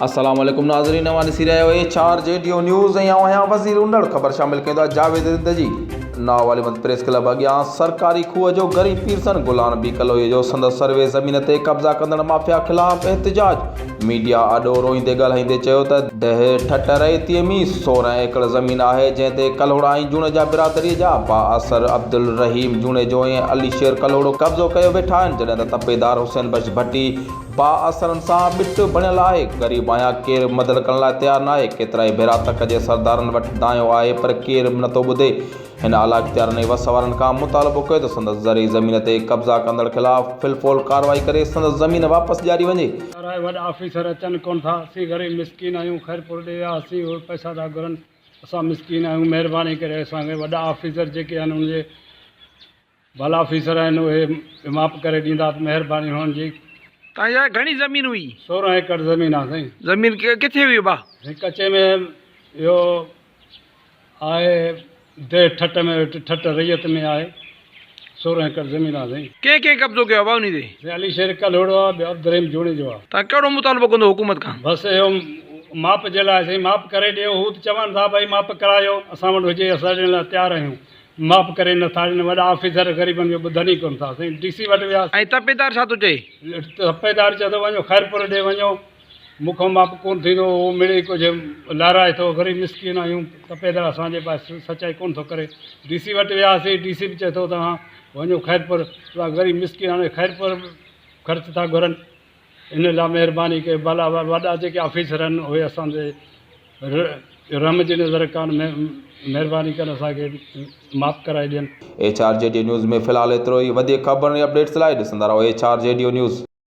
السلام عليڪم ناظرين اوهان ڏسي رهيا آهيو H R G D O news ۽ آئون آهيان وزير انڙ خبر شامل ڪيون ٿا جاويد رند جي ناوالي مند پريس ڪلب اڳيان سرڪاري کوهه جو غريب پيرسن غلام نبي ڪلوئي جو سندس سروي زمين تي قبضا ڪندڙ مافيا خلاف احتجاج ميڊيا آڏو روئيندي ڳالهائيندي چيو ته ديهه ٺٽ رعيتي ۾ 16 ايڪڙ زمين آهي جنهن تي ڪلهوڙا ۽ جوڻيجا برادري جا بااثر عبدالرحيم جوڻيجو ۽ علي شير ڪلهوڙو قبضو ڪيو ويٺا آهن جڏهن ته تپيدار حسين بخش ڀٽي بااثرن سان ٻٽ بڻيل آهي غريب آهيان ڪير به مدد ڪرڻ لاء تيار ناهي ڪيترائي ڀيرا تڪ جي سردارن وٽ دانهيو آهي پر ڪير به نٿو ٻڌي هن اعليٰ اختيارن ۽ وس وارن کان مطالبو ڪيو ته سندس زرعي زمين تي قبضا ڪندڙ خلاف في الفور ڪارروائي ڪري سندس زمين واپس ڏياري وڃي. ڪرائي وڏا آفيسر اچن ڪونه ٿا اسين غريب مسڪين آهيون خيرپور ڏي ويا اسين اهي پئسا ٿا گهرن اسان مسڪين آهيون مهرباني ڪري اسان کي وڏا آفيسر جيڪي آهن ان جي ڀلا آفيسر آهن اهي ماپ ڪري ڏيندا ته مهرباني هنن جي. توهان جي گهڻي زمين هئي؟ 16 ايڪڙ زمين آهي سائين. زمين ڪٿي هئي ڀاء؟ سائين ڪچي ۾ اهو آهي ديهه ٺٽ ۾ ٺٽ رعيت ۾ آهي 16 ايڪڙ زمين آهي سائين. ڪنهن ڪنهن قبضو ڪيو آهي ڀاء انهي تي؟ سائين علي شير ڪلهوڙو آهي ٻيو عبدالرحيم جوڻيجو آهي. توهان ڪهڙو مطالبو ڪندو حڪومت کان؟ بس اهو ماپ جي لاء سائين ماپ ڪري ڏيو هو ته چون ٿا ڀائي ماپ ڪرايو اسان وٽ هجي اسان ڏيڻ لاء تيار آهيون. معاف ڪري نه ٿا ڏين وڏا آفيسر غريبن جو ٻڌن ئي ڪونه ٿا سائين ڊي سي وٽ وياسين. ۽ تپيدار ڇا ٿو چئي؟ تپيدار چئي ٿو وڃو خيرپور ڏي وڃو مون کان معاف ڪونه ٿيندو هو مڙئي ڪجهه لهرائي ٿو غريب مسڪين آهيون تپيدار اسان جي پاس سچائي ڪونه ٿو ڪري ڊي سي وٽ وياسين ڊي سي به چئي ٿو توهان وڃو خيرپور غريب مسڪين هاڻي خيرپور خرچ ٿا گهرن. ان لاء مهرباني ڪيو ڀلا وڏا جيڪي آفيسر آهن اهي اسان تي رحم جي نظر ڪن مهرباني ڪن اسان کي معاف ڪرائي ڏين. H R G D news ۾ في الحال ايترو ئي وڌيڪ خبرن ۽ اپڊيٽس لاء ڏسندا رهو H R G D news.